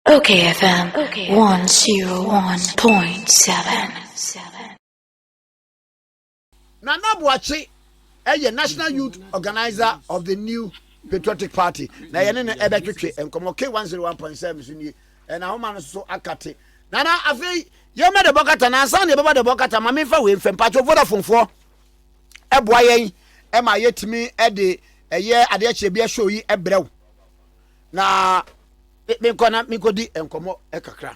Okay FM 101.7. Nana Boakye ɛyɛ National Youth Organizer of the New Patriotic Party na yɛne no ɛbɛtwetwe nkɔmmɔ. K101.7 so nie, ɛna ahoma no so akate. Nana, afei yɛmɛ de bɔkata na ansa na yɛbɛba de bɔkata ma memfa wei mfɛ mpatwo. Vodafone foɔ ɛboa yɛn ɛma yɛtumi ɛde ɛyɛ adeɛ kyerɛ bi ɛhyɛ yi ɛbrɛw na menkɔ na menkɔdi nkɔmmɔ ɛkakra.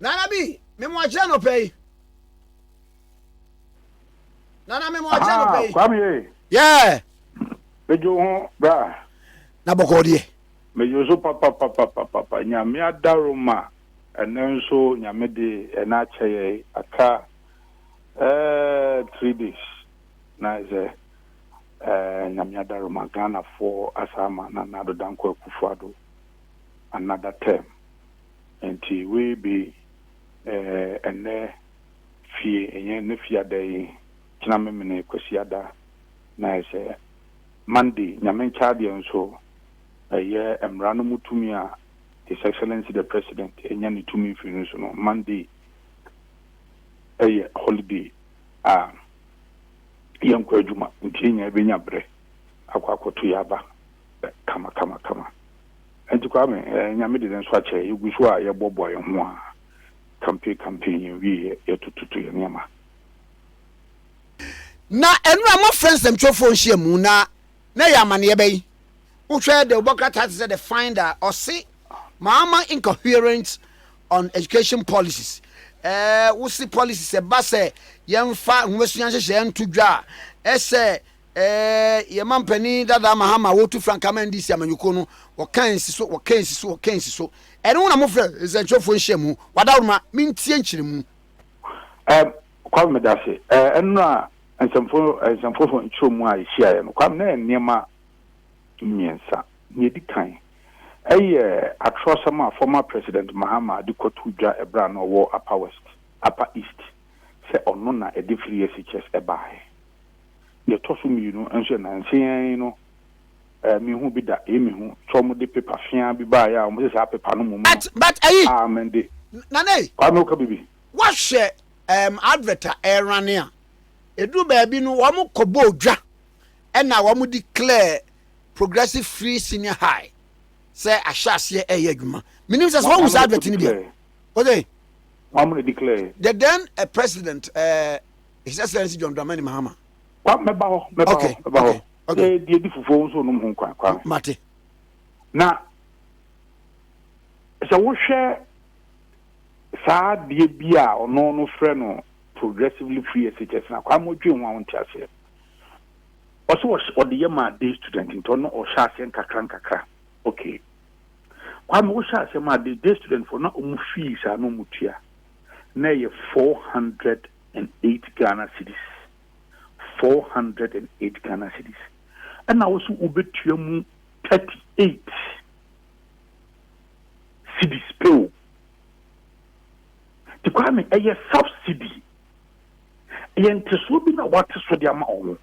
Nana bi, memo akyerɛ no pɛ yi. Nana, memo akyerɛ no pɛ yi. Kwame ye. Yeah. Mejo ho bra. Na bɔkɔɔ deɛ? Mejo so papapapapapa. Nyame adaroma, ɛnɛ nso Nyame de ɛna akyɛ yɛ aka 3 days na sɛ Nyame adaroma, Ghanafoɔ asa ama Nana Addo Dankwa Akufo-Addo another term. Nti wei bi ɛnɛ fie ɛnyɛ ne fie ada yi kyena memene Kwasi ada na sɛ Monday, Nyame nkyɛ adeɛ nso ɛyɛ mmara no mu tumi a His Excellency the President ɛnya ne tumi firi no so no, Monday ɛyɛ holiday a yɛnkɔ adwuma, nti yɛnya ɛbɛnya berɛ akɔ akɔto yɛ aba kama kama kama. Nti Kwame, Nyame de ne nso akyɛ, yɛgu so a yɛbɔboa yɛn ho a campaign yɛn wie, yɛtototo yɛn nneɛma. Na ɛno a mɔfrɛ nsɛmtwerɛfoɔ nhyia mu na yɛ amanneɛ bɛyi, wohwɛ de wobɔkrataa te sɛ The Finder, ɔse Mahama incoherent on education policies. Wosi policies ɛba sɛ yɛmfa nwomasua nhyehyɛeɛ nto dwa a ɛsɛ yɛma mpanin dada Mahama wɔtu frankaa ma NDC amanyɔkuo no, wɔka nsi so, wɔka nsi so, wɔka nsi so. Ɛno ho na mofrɛ nsɛntwerɛfoɔ nhyia mu. Wadaworoma, mentie nkyerɛmu. Kwame, medase. Ɛno a nsɛmfo nkyerɛ mu a yɛhyiaeɛ no, Kwame, na yɛ nneɛma mmiɛnsa. Nea ɛdi kan ɛyɛ atorɔsɛm a former President Mahama de kɔto dwa ɛberɛ a na ɔwɔ Upper West, Upper East, sɛ ɔno na ɛde free SHS ɛbaeɛ. Deɛ ɛtɔ so mmienu nso yɛ nanseɛn no mehu bi da ɛyɛ mehu sɛ ɔmo de paper fia bi baeɛ a ɔmo sɛ saa paper no mu no. But ayi a mende. Nane. Kwame, woka bibi. Wahwɛ advert a ɛrane a ɛduru baabi no, wɔn kɔbɔ dwa ɛna wɔn declare progressive free senior high sɛ ahyɛ aseɛ ɛyɛ adwuma. Menim sɛ wɔn sɛ advert no bia ɔsɛ wɔn mo declare. The then president, His Excellency John Dramani Mahama. Kwa mɛba hɔ, mɛba hɔ, mɛba hɔ. Deɛ di fufuo nso nom ho kwan, Kwame. Mate. Na sɛ wohwɛ saa adeɛ bi a ɔno no frɛ no progressively free SHS na Kwame, odwe ho a wonte aseɛ. Ɔsɛ ɔde yɛ ma day student, nti ɔno ɔhyɛ aseɛ nkakra nkakra. Okay, Kwame, wohyɛ aseɛ ma day student fo na ɔmo fees a na ɔmo tua na ɛyɛ 408 Ghana cedis, 408 Ghana cedis, ɛna woso wobɛtua mu 38 cedis pɛ o. Nti Kwame, ɛyɛ subsidy, ɛyɛ ntesoɔ bi na wate so de ama ɔmo.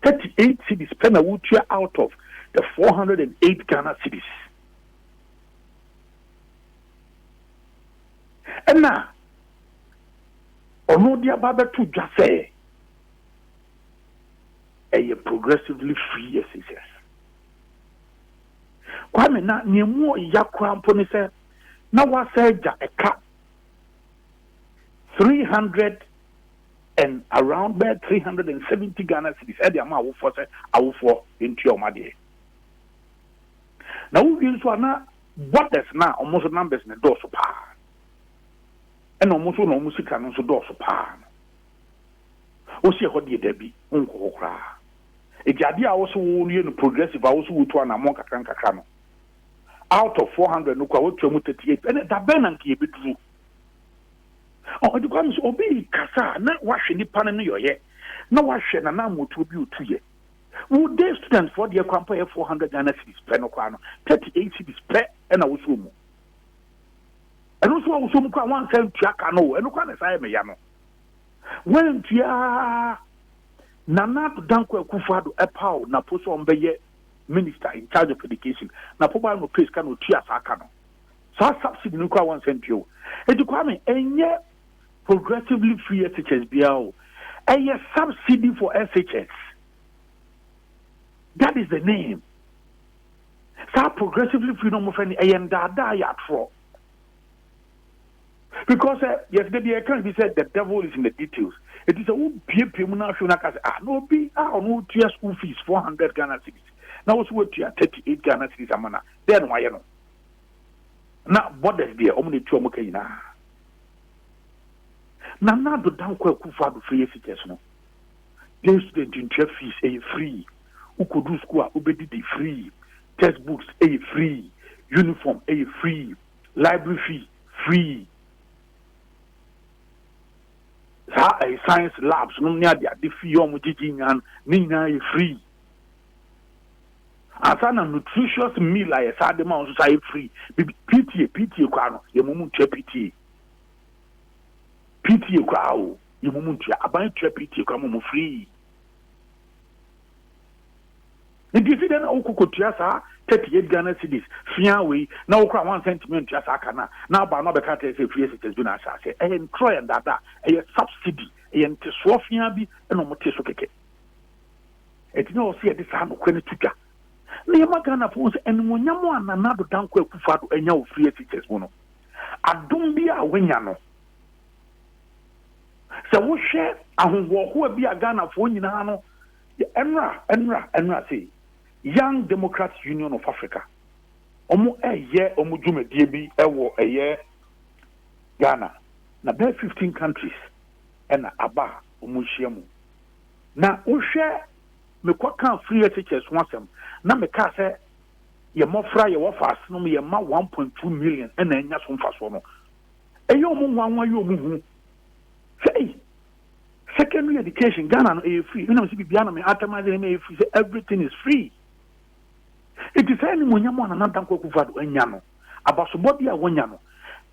38 cedis pɛ na wotua out of the 408 Ghana cedis. Ɛna ɔno de aba bɛto dwa sɛ ɛyɛ progressively free SHS. Kwame, na nea mu ɔya koraa mpo ne sɛ na wasa agya ɛka 300 and around bɛɛ 370 Ghana cedis ɛde ama awofoɔ sɛ awofoɔ ntua ɔmo adeɛ. Na wowie nso a, na boarders na ɔmo nso numbers ne dɔɔso paa, ɛna ɔmo nso na ɔmo sika no nso dɔɔso paa no, wosi ɛhɔ deɛ dabi, nkɔ hɔ koraa. Eti adeɛ a wɔso wo yɛ no progressive a wɔso wotu anammɔn kakra nkakra no, out of 400 no kora wotua mu 38. Ɛnɛ da bɛn na nka yɛbɛduru ɔ? Ɛdi Kwame, sɛ obi kasa a, na wahwɛ nipa no no yɔyɛ na wahwɛ nana amotuo bi otu yɛ. Wo day student foɔ deɛ kora mpo yɛ 400 Ghana cedis pɛ no koraa no, 38 cedis pɛ ɛna wosoɔ mu. Ɛno nso a wosoɔ mu koraa, wansa ntua ka no o. Ɛno koraa na ɛsa yɛ meya no wantua. Nana Addo Dankwa Akufo Addo ɛpaw napo sɛ ɔmbɛyɛ. Minister in charge of education. Napo baa na ɔpɛ sika na ɔtua saa ka no. Saa subsidy no koraa wɔnsa ntua o. Enti Kwame, ɛnyɛ progressively free SHS biara o. Ɛyɛ subsidy for SHS. That is the name. Saa progressively free no wɔfrɛ no ɛyɛ ndaadaa yɛ atorɔ. Because eh, yes, de bi ɛka bi sɛ the devil is in the details. Eti sɛ wopiepie mu na ahwɛ na aka sɛ, ah, na obi a ɔno tua school fees 400 Ghana cedis na wo so watua 38 Ghana cedis ama na dɛn na wayɛ no? Na boarders deɛ, ɔmo na etua ɔmo ka nyinaa. Nana Addo Dankwa Akufo-Addo free SHS no, day student ntua fees, ɛyɛ free. Wokɔduru school a, wobɛdidi free. Textbooks ɛyɛ free. Uniform ɛyɛ free. Library fee free. Saa ɛyɛ science labs nom ne ade ade fee a ɔmo gyegye nyinaa no, ne nyinaa yɛ free. Ansa na nutritious meal a yɛsa de ma wo nso saa yɛ free. Bibi PTA, PTA koraa no, yɛ mo mu ntua PTA. PTA koraa o, yɛ mo mu ntua. Aban tua PTA koraa mo mo free. Nti esi dɛn na wokɔ kɔtua saa 38 Ghana cedis fia wei na wokora wansa ntumi ntua saa ka no a, na aba no abɛka kyerɛ sɛ free SHS bi na ahyɛ aseɛ? Ɛyɛ ntorɔ, yɛ ndaadaa, ɛyɛ subsidy, ɛyɛ ntesoɔ fia bi na wɔn te so kɛkɛ. Ɛnti na ɔsɛ yɛde saa nokorɛ no to dwa na yɛma Ghanafoɔ hu sɛ animuonyam a Nana Addo Dankwa Akufo-Addo anya wɔ free SHS mu no, adom bi a wanya no, sɛ wohwɛ ahohoahoa bi a Ghanafoɔ nyinaa no, ɛnora, ɛnora, ɛnora sei, Young Democrats Union of Africa, wɔn ɛyɛ wɔn dwumadie bi ɛwɔ ɛyɛ Ghana, na bɛyɛ 15 countries ɛna aba a wɔn ahyia mu. Na wohwɛ, mekɔ kaa free SHS ho asɛm na mekaa sɛ yɛ mmɔfra yɛwɔ faase nom yɛ mma 1.2 million ɛna anya so mfasoɔ no, ɛyɛ wɔn nwanwa, yɛ wɔn hu sɛ ei, secondary education Ghana no ɛyɛ free. Ɛnam sɛ biribiara na me atamize ne ɛyɛ free, sɛ everything is free. Eti saa animuonyam a Nana Dankwa Akufo-Addo anya no, abasobɔde a wanya no,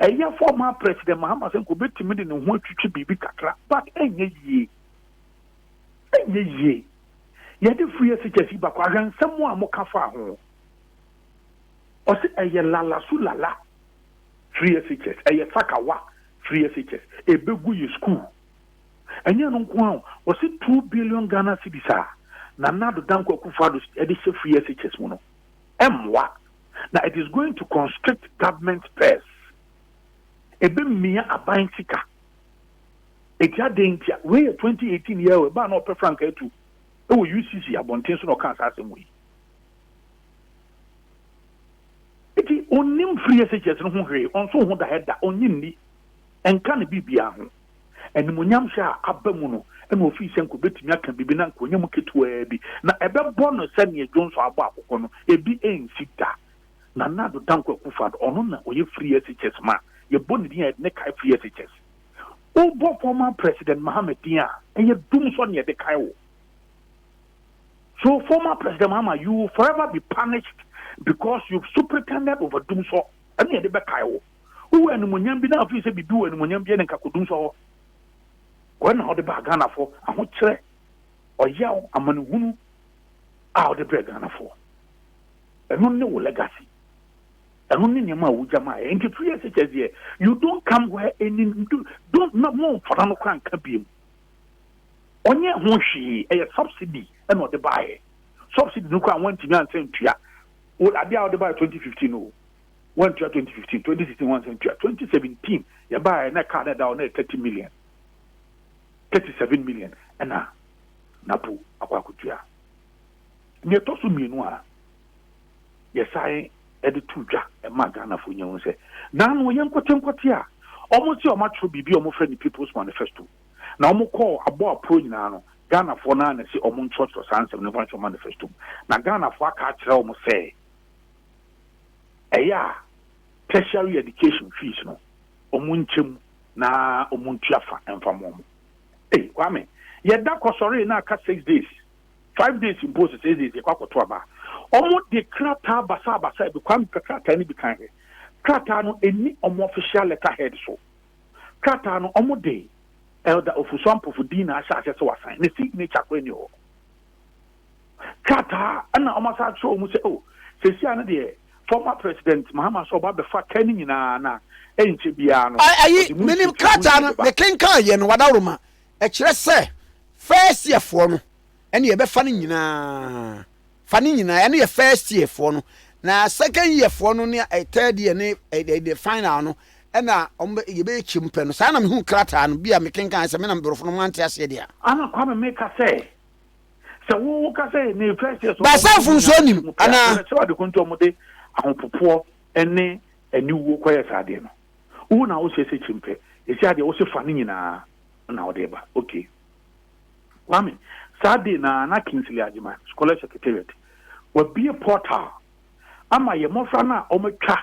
ɛyɛ former President Mahama sɛ nka obetumi de ne ho atwitwi biribi kakra, but ɛnyɛ yie. Ɛnyɛ yie. Yɛde free SHS yi baako ahwɛ nsɛm a moka fa ho. Ɔsɛ ɛyɛ lala so lala free SHS, ɛyɛ sakawa free SHS, ebegu yɛ school. Ɛnyɛ no nko a, ɔsɛ 2 billion Ghana cedis a Nana Addo Dankwa Akufo-Addo ɛde hyɛ free SHS mu no, ɛmmoa. Na it is going to constrict government purse. Ebemia aban sika. Eti adan nti a wei yɛ 2018 yɛ o, ɛbaa na ɔpɛ frankaa tu ɛwɔ UCC abɔnten so na ɔka saa asɛm wei. Eti onim free SHS no ho hwee, ɔnso ho da ɛda, ɔnye nni, ɛnka ne biribiara ho. Animuonyam hyɛ a aba mu no, ɛna ofii sɛ nka obetumi aka biribi na nka ɔnyɛ mu ketewaa bi na ɛbɛbɔ no sɛnea Johnson abɔ akokɔ no, ebi nsi da. Nana Addo Dankwa Akufo-Addo, ɔno na ɔyɛ free SHS ma yɛbɔ ne din a yɛde ne kae free SHS. Wobɔ former President Mahama din a, ɛyɛ dum sɔ ne yɛde kae wo. So former President Mahama, you will forever be punished because you've superintended over dum sɔ. Ɛne yɛde bɛkae wo. Wowɔ animuonyam bi na afei sɛ biribi wɔ animuonyam bi ɛne nka kɔ dum sɔ hɔ. Wɔn na wɔde baa Ghanafoɔ ahokyerɛ, ɔyaw, amanehunu a wɔde brɛ Ghanafoɔ. Ɛno ne wo legacy. Ɛno ne nneɛma a wogya maa yɛ. Nti free SHS deɛ, you don't come where any don't na mo mfana no kora nka biem. Ɔnyɛ ho hwee, ɛyɛ subsidy ɛna ɔde baayɛ. Subsidy no kora wɔntumi ansa ntua. Wo adeɛ a ɔde baayɛ 2015 o. Wɔntua 2015, 2016 wɔnsa ntua. 2017 yɛbaayɛ na kaa na ɛda hɔ na yɛ 30 million. 37 million ɛna napo akɔ akɔtua. Nea ɛtɔ so mmienu a yɛsan ɛde to dwa ɛma Ghanafoɔ nya ho sɛ naano yɛn nkɔte a ɔmo si ɔmo atwerɛ biribi a ɔmo frɛ no People's Manifesto, na ɔmo kɔɔ abɔ aporo nyinaa no, Ghanafoɔ naa na si ɔmo ntwerɛtwerɛ saa nsɛm no mfa nhyɛ manifesto mu, na Ghanafoɔ aka akyerɛ ɔmo sɛ ɛyɛ a tertiary education fees no, ɔmo nkyɛm na ɔmo ntua fa mfa mo ɔmo. Ei Kwame, yɛda kɔsɔre na aka 6 days, 5 days mpo sɛ 6 days yɛkɔ akɔto aba, ɔmo de krataa basabasa bi. Kwame, pɛ krataa no bi kan hwɛ. Krataa no ɛni ɔmo official letterhead so. Krataa no, ɔmo de Elder Ofusu Ampofo din na ahyɛ ahyɛ sɛ wasan ne signature kɔ ani hɔ. Krataa ɛna wɔn asa akyerɛ wɔn sɛ, oh, sesia no deɛ, former President Mahama sɛ ɔba bɛfa ka no nyinaa na ɛnkyɛ biara no. Ayi ɔde mu menim nkyɛkyɛmu krataa nyinaa no bɛba. Mekenkan yɛ no wadaworoma, ɛkyerɛ sɛ first year foɔ no ɛne yɛbɛfa no nyinaa, fa no nyinaa, ɛno yɛ first year foɔ no, na second year foɔ no ne third year ne the final no ɛna ɔmo bɛ yɛbɛyɛ kyɛm pɛ no. Saa na mehu krataa no bi a mekenkan sɛ me na borɔfo no mante aseɛ deɛ a. Ana Kwame, meka sɛ wo ka sɛ ne first year so Baasa mfomsoɔ nim anaa? Sɛ wade konti ɔmo de ahopopoɔ ne aniwuo kɔyɛ saa adeɛ no, wo na wo sɛ kyim pɛ ɛsi adeɛ wo se fa no nyinaa na wode ba. Okay, Kwame, saa de na Kingsley Agyeman Scholar Secretariat wabie portal ama yɛ mmɔfra no a ɔmatwa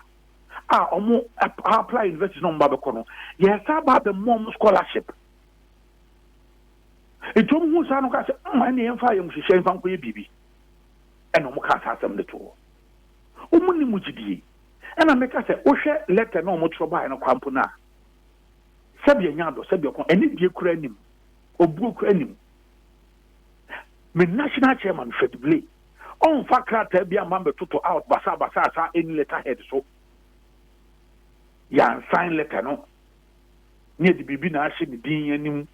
a ɔmo apply university na ɔmo ba bɛkɔ no, yɛsa ba abɛmmɔ ɔmo scholarship. Nti ɔmo hu saa no ka sɛ ɛne yɛmfa ayɛmhyehyɛ mfa nkɔyɛ biribi, ɛna ɔmo kaa saa asɛm de to hɔ. Ɔmo ni mu gyidie. Ɛna meka sɛ wohwɛ letter na ɔmo twerɛ baeɛ no kwa mpo no a, sɛbi ɛnya adɔ sɛbi ɔko ɛne die kura anim, obuo kura anim. Me national chairman Fred Blay ɔmfa krataa bi ama mbɛtoto out basa basa asa any letter head so. Yɛansign letter no ne yɛde biribi na ahyɛ ne din anim.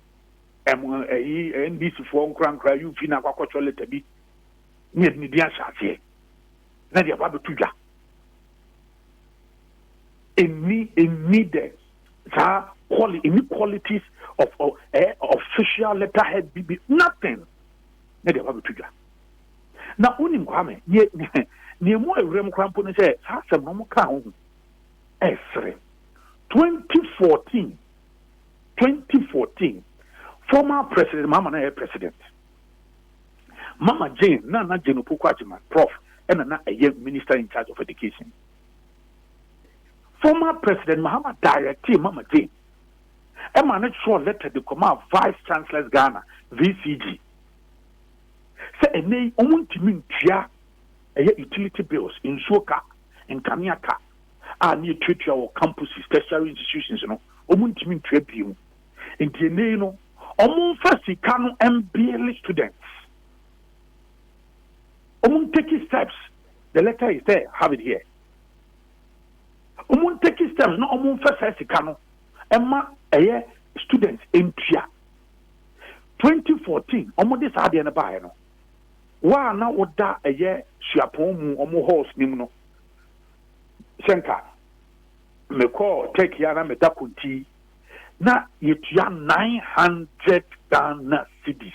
Ɛm ɛyi NDC foɔ nkorankora UP na akɔ akɔtwerɛ letter bi ne yɛde ne din ahyɛ aseɛ na de aba abɛto dwa. Ɛnni the saa quali ɛnni qualities of official letterhead bi nothing na de aba abɛto dwa. Na wonim Kwame, nea mu awuram koraa mpo ne sɛ saa asɛm no ɔmo kaa ho ɛsere 2014, 2014 former President Mahama na ɛyɛ president, Mama Jane na Jane Opoku Agyeman, Prof, ɛna na ɛyɛ minister in charge of education. Former President Mahama directed Mama Jane ɛma ne twerɛ letter de kɔma Vice Chancellors Ghana, VCG, sɛ ɛnɛ yi ɔmo ntumi ntua ɛyɛ utility bills, nsuo ka, nkanea ka a ne yɛtuatua wɔ campuses, tertiary institutions no, ɔmo ntumi ntua bie mu. Nti ɛnɛ yi no ɔmo nfa sika no mbill students, ɔmo take steps. The letter is there, have it here. Ɔmo take steps na ɔmo nfa saa sika no ɛma ɛyɛ students ntua. 2014 ɔmo de saa adeɛ no baeɛ no, waa na woda ɛyɛ suapɔn mu, ɔmo halls nim no, sɛ nka mekɔɔ Turkey a na meda konti na yɛtua 900 Ghana cedis.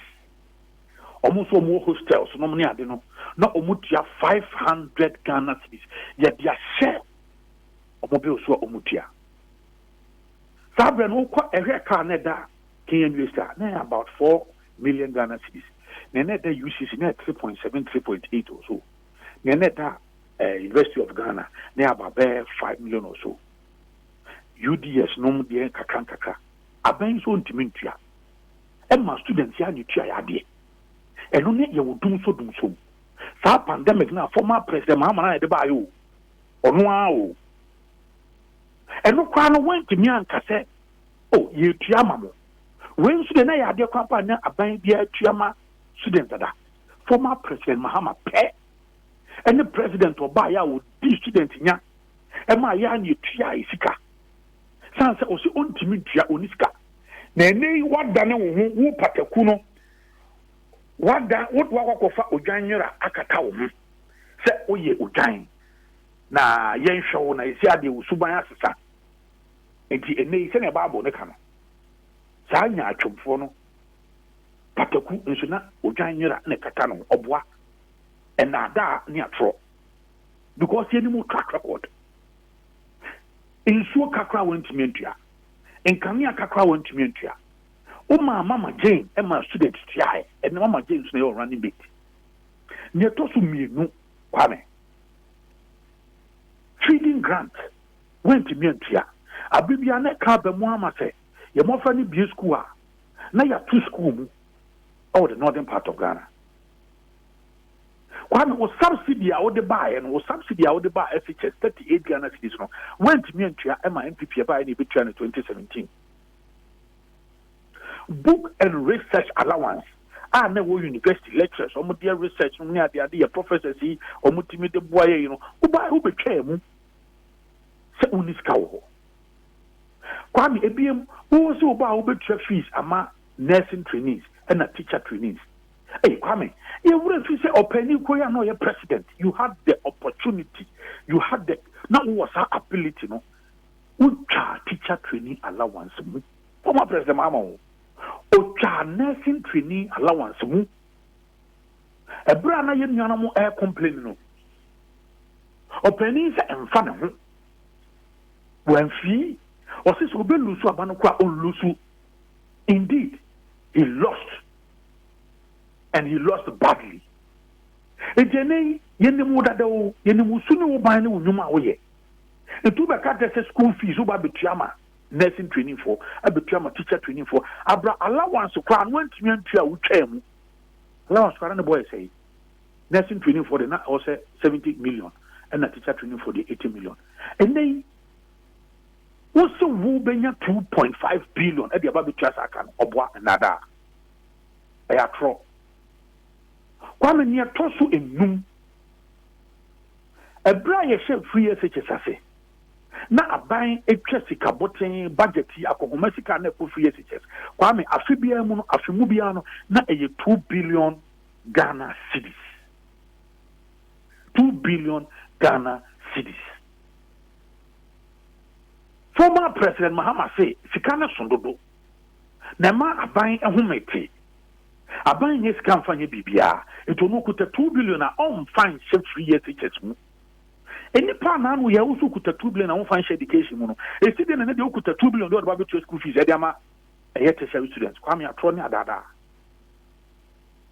Ɔmo nso ɔmo wɔ hostels nom ne ade no na ɔmo tua 500 Ghana cedis. Yɛde ahyɛ ɔmo bill so a ɔmo tua. Saa berɛ no wokɔ ɛhwɛ car na ɛda Kenya University a na ɛyɛ about 4 million Ghana cedis, na ɛna ɛda UCC na ɛyɛ 3.7, 3.8 or so, na ɛna ɛda University of Ghana na ɛyɛ about bɛyɛ 5 million or so. UDS nom deɛ nkakra nkakra abɛn nso ntumi ntua ɛma students yɛ a ne tua yɛ adeɛ. Ɛno ne yɛwɔ dum so dum so mu. Saa pandemic na former President Mahama na yɛde baayɛ o, ɔno ara o, ɛno koraa no wɔntumi anka sɛ o yɛtua ama mo. Wei nso deɛ na yɛ adeɛ koraa pa na aban biara tua ma student dada. Former President Mahama pɛ ɛne president ɔbaayɛ a ɔdi student nya ɛma yɛ a ne yɛtua yɛ sika san sɛ ɔsɛ ɔntumi ntua, ɔni sika. Na ɛnɛ yi wadane wo ho, wo pataku no wada wode wakɔkɔfa odwan nwera akata wo ho sɛ woyɛ odwan na yɛnhwɛ wo na yɛsi adeɛ wo suban asesa. Nti ɛnɛ yi sɛnea Bible ne ka no, saa nya atwomfoɔ no pataku nso na odwan nwera na ɛkata no, ɔboa ɛnaadaa ne atorɔ, because yɛnim track record. Nsuo kakra wɔntumi ntua, nkanea kakra wɔntumi ntua. Woma Mama Jane ɛma student tuaɛ. Ɛnɛ Mama Jane nso na ɛyɛ running mate. Nea ɛtɔ so mmienu, Kwame, feeding grant wɔntumi ntua. Abibia na ɛka aba mu ama sɛ yɛ mmɔfra no bie school a na yɛato school mu ɛwɔ the northern part of Ghana. Kwame, wo subsidy a wode baeɛ no, wo subsidy a wode baa SHS, 38 Ghana cedis no, wɔntumi ntua. Ɛma NPP ɛbaeɛ na ɛbɛtua no 2017. Book and research allowance. a na ɛwɔ university lecturers, wɔn deɛ research no ne adeade yɛ professors yi, wɔn tumi de boa yɛ yi no, wobaa wobɛtwaa mu sɛ wonni sika wɔ hɔ. Kwame, ebiem wɔwɔ sɛ wobaa wobɛtua fees ama nursing trainees ɛna teacher trainees. Hey, Kwame, yɛwura fi sɛ ɔpanin kɔ yi a na ɔyɛ president, you had the opportunity, you had the na wowɔ saa ability no, wotwa teacher training allowance mu. Former President Mahama wo otwa nursing training allowance mu ɛberɛ a na yɛn nuanom ɛɛ complain no, ɔpanin sɛ ɛmfa ne ho wɔamfii. Ɔsi sɛ ɔbɛlose aba no kora, ɔnlose. Indeed, he lost, and he lost badly. Nti ɛnɛ yi yɛnim wo dada o, yɛnim wo su ne wo ban ne wo nnwuma a woyɛ. Nti wobɛka kyerɛ sɛ school fees woba abɛtua ma nursing training foɔ, abɛtua ma teacher training foɔ, abra allowance koraa no wantumi antua a wotwaa mu. Allowance koraa ne bɔ yɛ sɛyi, nursing training foɔ de na ɛwɔ sɛ 70 million, ɛna teacher training foɔ de 80 million. Ɛnɛ yi wosi wo bɛnya 2.5 billion ɛde aba bɛtua saa ka no, ɔboa nnadaa, ɛyɛ atorɔ. Kwame, nea ɛtɔ so enum, ɛberɛ a yɛhyɛ free SHS ase na aban atwa sika bɔten budget yi, akɔhoma sika na ɛkɔ free SHS, Kwame, afe biara mu no, afe mu biara no, na ɛyɛ 2 billion Ghana cedis, 2 billion Ghana cedis. Former President Mahama se sika no so dodo na ɛma aban home te, aban nyɛ sika mfa nyɛ biribiara, nti ɔno kuta 2 billion a ɔmfa nhyɛ free SHS mu. Nipa naa no yɛ woso kuta 2 billion a wɔmfa nhyɛ education mu no, esi de na ne deɛ okuta 2 billion de ɔde ba bɛtua school fees ɛde ama ɛyɛ tertiary students. Kwame, atorɔ ne adaadaa,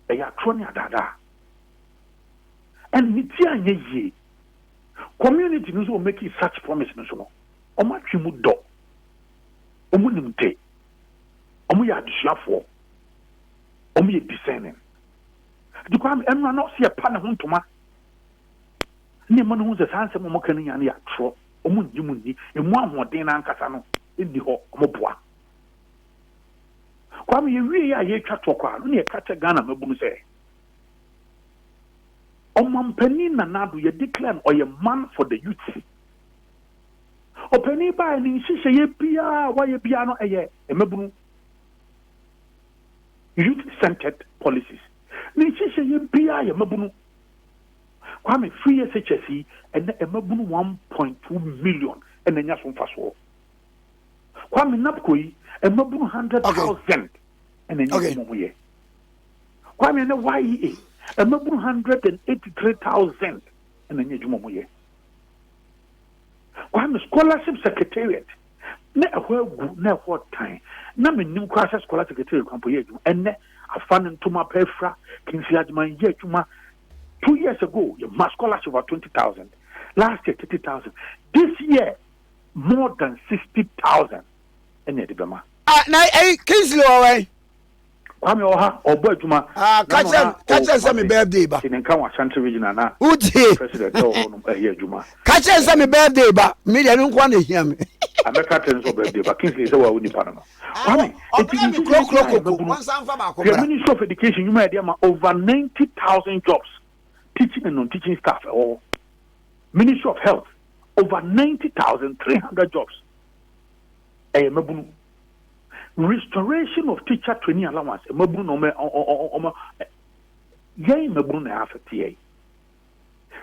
ɛyɛ atorɔ ne adaadaa, ɛna ne ti anyɛ yie. Community no nso wɔ making such promise no so no, wɔn atwi mu dɔ, wɔn nim te, wɔn yɛ adesuafoɔ, wɔn yɛ discerning. Nti Kwame, ɛnura na ɔsi ɛpa ne ho ntoma nneɛma no ho sɛ saa nsɛm a wɔka no nyinaa no yɛ atorɔ. Wɔn nyi mu nni emu ahoɔden n'ankasa no nni hɔ, wɔn boa. Kwame, yɛwie yɛ a yɛtwa toɔ koraa no ne yɛka kyɛ Ghana mabunu sɛ ɔmampanin Nana Addo yɛ declare no ɔyɛ man for the youth. Ɔpanin baa ne nhyehyɛeɛ biara a wayɛ biara no, ɛyɛ mmabunu, youth centered policies. Ne nhyehyɛeɛ biara yɛ mmabunu. Kwame, free SHS yi, ɛnɛ mmabunu 1.2 million ɛna nya so mfasoɔ. Kwame, NABCO yi, mmabunu 100,000 ɛna nya adwuma mu yɛ. Kwame, ɛnɛ YEA, mmabunu 183,000 ɛna nya adwuma mu yɛ. Kwame, scholarship secretariat na ɛhɔ agu na ɛhɔ tan na menim koraa sɛ scholar secretariat kwampo yɛ adwuma. Ɛnɛ afa ne ntoma pɛ afira Kingsley Agyeman yɛ adwuma. 2 years ago yɛ ma scholarship over 20,000, last year 30,000, this year more than 60,000 ɛna ɛde bɛma. Ah, na ɛyi Kingsley wɔ wɛn? Kwame, ɔha ɔbɔ adwuma. Ah, kakyɛ kakyɛ sɛ mi birthday ba. Ti ne nka wɔ Ashanti Region ana. Wotie? President ɛwɔ hɔ nom ɛyɛ adwuma. Kakyɛ sɛ mi birthday ba, mi deɛ no nko na ehia mi. Amɛka tɛ nso birthday ba Kingsley sɛ wɔawo nipa no. Kwame, eti mi kurokuro koko wɔn san fa baako bra. Ministry of Education nnwuma yɛ de ama over 90,000 jobs, teaching and non-teaching staff ɛwɔ hɔ. Ministry of Health, over 90,300 jobs, ɛyɛ mabunu. Restoration of teacher training allowance, mabunu na ɔmɛ ɔmɔ yɛn mabunu na affect yɛn.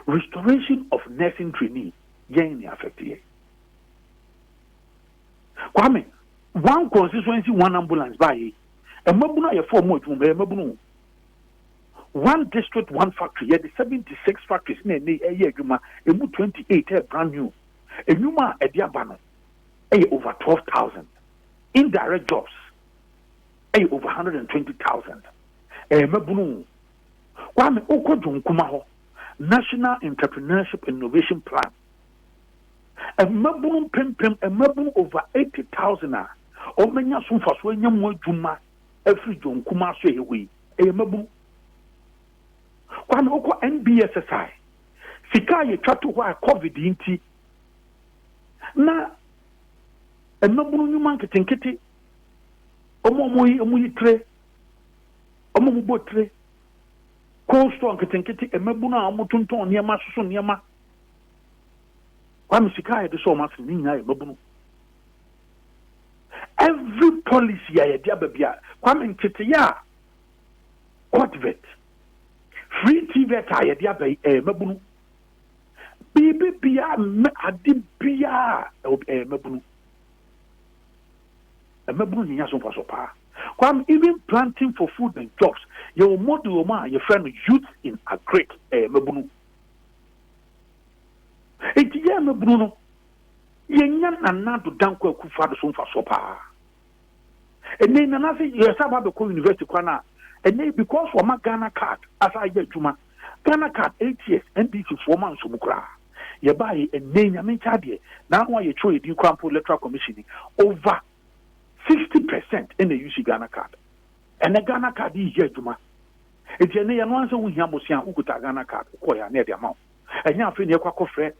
Restoration of nursing training, yɛn na affect yɛn. Kwame, one constituency one ambulance báyìí, mmabunu a yɛfɔ ɔmo adwuma ɛyɛ mmabunu. One district one factory, yɛde 76 factories na ɛne ɛyɛ adwuma, emu 28 ɛyɛ brand new. Enwuma a ɛde aba no ɛyɛ over 12,000, indirect jobs ɛyɛ over 120,000, ɛyɛ mmabunu. Kwame, okɔ Dwonkuma hɔ, National Entrepreneurship Innovation Plan, mmabunu mpempem, mmabunu over 80,000 a ɔmanya so mfaso anya mu adwuma afiri Dwonkuma so ɛyɛ hɔ yi, ɛyɛ mmabunu. Kwame, wokɔ NBSSI, sika a yɛtwa to hɔ a COVID yi nti na mmabunu nnwuma nketenkete, ɔmo a ɔmo yi tire, Ɔmo a wɔbɔ tire, cold store nketenkete, mmabunu a wɔtontɔn nneɛma, soso nneɛma. Kwame, sika a yɛde sɔ wɔn asene ne nyinaa yɛ mmabunu. Every policy a yɛde aba bia, Kwame, nteteyɛ a COTVET, free TVET a yɛde aba yi, ɛyɛ mmabunu. Biribi bia, ade biara ɛyɛ mmabunu. Mmabunu nyinya so mfa so paa. Kwame, even planting for food and jobs, yɛwɔ model mu a yɛfrɛ no Youth in Agric, ɛyɛ mmabunu. Enti yɛ mmabunu no, yɛnya Nana Addo Dankwa Akufo Addo so mfasoɔ paa. Ɛnɛ Nana sɛ yɛsɛ aba abɛkɔ university kwan a, ɛnɛ because wɔma Ghana Card asa ayɛ adwuma, Ghana Card 8 years NDC foɔ ma nso mu koraa. Yɛbaa yɛ ɛnɛ, Nyame nkyɛ adeɛ, n'ano a yɛtwerɛ yɛ din koraa mpo, Electoral Commission ni over 60% ɛna use Ghana Card. Ɛnɛ Ghana Card yi yɛ adwuma. Eti ɛnɛ yɛn no ansɛ wohia bosia, wokuta Ghana Card wokɔɔ yɛ a, na yɛde ama wo. Ɛnyɛ afei na yɛkɔ akɔfrɛ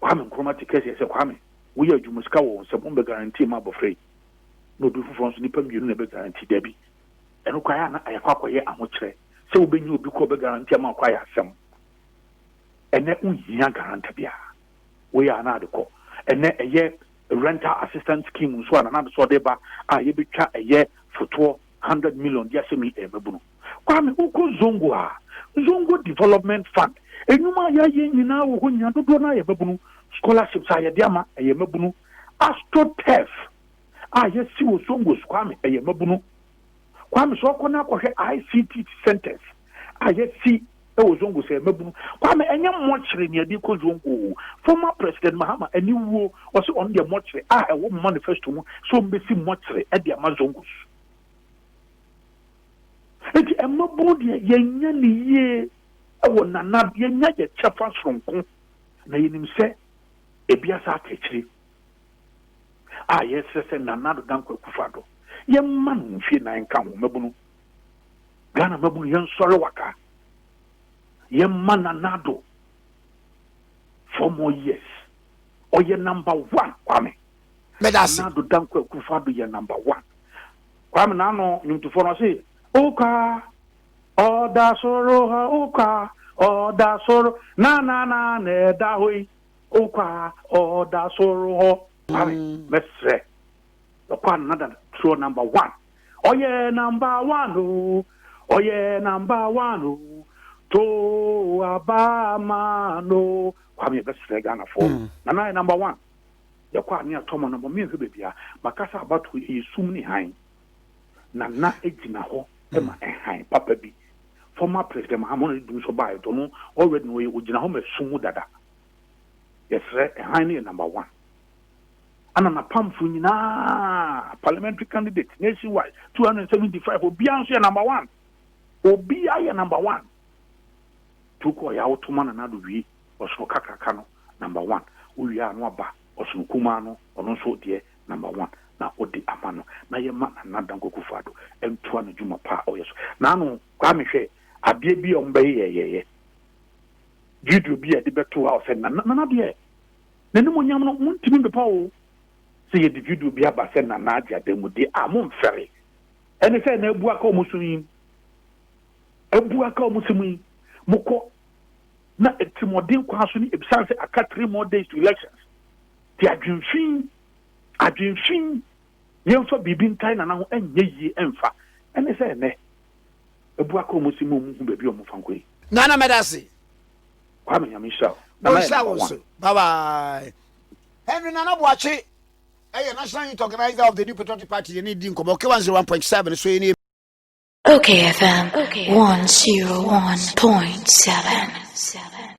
Kwame Nkrumah te kɛseɛ sɛ, "Kwame, woyɛ adwuma, sika wɔ wo nsɛm, wombɛ guarantee ma abɔfra yi na obi foforɔ nso, nipa mmienu na ɛbɛ guarantee." Dabi, ɛno koraa na ayɛkɔ akɔyɛ ahokyerɛ sɛ wobɛnya obi kɔ ɔbɛ guarantee ama akɔ ayɛ asɛm. Ɛnɛ wonhia guarantor biara, woyɛ a na ade kɔ. Ɛnɛ ɛyɛ rental assistance scheme nso a Nana de sɛ ɔde ba a yɛbɛtwa ɛyɛ fotoɔ 100 million de ahyɛ mi, ɛyɛ mabunu. Kwame, wokɔ Zongo a, Zongo Development Fund enwuma a yɛayɛ nyinaa wɔ hɔ nyinaa, dodoɔ no ayɛ mabunu. Scholarships a yɛde ama, ɛyɛ mabunu. Astroturf a yɛsi wɔ Zongo, Kwame, ɛyɛ mabunu. Kwame, sɛ ɔkɔ no akɔhwɛ ICT centers a yɛsi ɛwɔ Zongo sɛ mabunu. Kwame, ɛnyɛ mmɔkyere ne yɛde kɔ Zongo. Former President Mahama ani wuo, ɔsɛ ɔno deɛ mmɔkyere a ɛwɔ manifesto mu sɛ ɔmbɛsi mmɔkyere ɛde ama Zongos. Nti mmabunu deɛ, yɛnya ne yie ɛwɔ Nana, yɛnya yɛ kyɛfa soronko na yɛnim sɛ ebi asa aka akyire a yɛsrɛ sɛ Nana Addo Dankwa Akufo Addo, yɛmma no mfie 4 nka ho. Mmabunu Ghana, mmabunu, yɛnsɔre waka, yɛmma Nana Addo 4 more years. Ɔyɛ number one, Kwame. Mɛda ase. Nana Addo Dankwa Akufo Addo yɛ number one, Kwame. N'ano nnwomtofoɔ no ɔse, "Oka ɔda soro hɔ, oka ɔda soro na na na na ɛda hɔ yi, oka ɔda soro hɔ." Kwame, mɛsrɛ, ɔkɔ a Nana da soro number one, ɔyɛ number one o, ɔyɛ number one o, to aba ma no. Kwame, yɛbɛsrɛ Ghanafoɔ, Nana yɛ number one. Yɛkɔ a ne atɔ ma no ma mmiɛnhwɛ baabi a makasa. Abato ɛyɛ sum ne han. Nana gyina hɔ ma ɛhan papa bi. Former President Mahama ɔno dum so baa ɛtɔ no already no, ɔyɛ ogyina hɔ ma sum mu dada. Yɛsrɛ, ɛhan no yɛ number one. Ana napamfo nyinaa, parliamentary candidate nationwide 275, obiara nso yɛ number one, obiara yɛ number one. Tukɔ ɔyɛ awotoma Nana do wie ɔsono kakraka no number one, wowie a no aba ɔsono kumaa no, ɔno nso deɛ number one na ɔde ama no na yɛma Nana Dankwa Akufo Addo ntoa no dwuma pa a ɔyɛ so. Naano, Kwame, hwɛ adeɛ bi a ɔmo bɛyɛ yɛyɛyɛ video bi a yɛde bɛto a ɔsɛ Nana, Nana deɛ n'anim onyam no montumi mpepa o. Sɛ yɛde video bi aba sɛ Nana agye adamude a, momfɛre. Ɛne sɛ na abu aka ɔmo so yi, abu aka ɔmo so mu yi, mokɔ na etirimɔden kwan so ne ebisan sɛ aka 3 more days to elections ti adwemfin adwemfin, yɛmfa biribi ntae Nana ho, ɛnyɛ yie. Ɛmfa ɛne sɛ ɛnɛ ebu aka ɔmo si mu, ɔmo hu baabi a ɔmo fa nkɔ yi. Nana, mɛda ase. Kwame, Nyame nhyira wo. Nana yɛ number one. Bye bye. Henry Nana Boakye ɛyɛ National Youth Organizer of the New Patriotic Party. Yɛne di nkɔmmɔ. Okay, 101.7 so yɛne. Okay FM 101.7.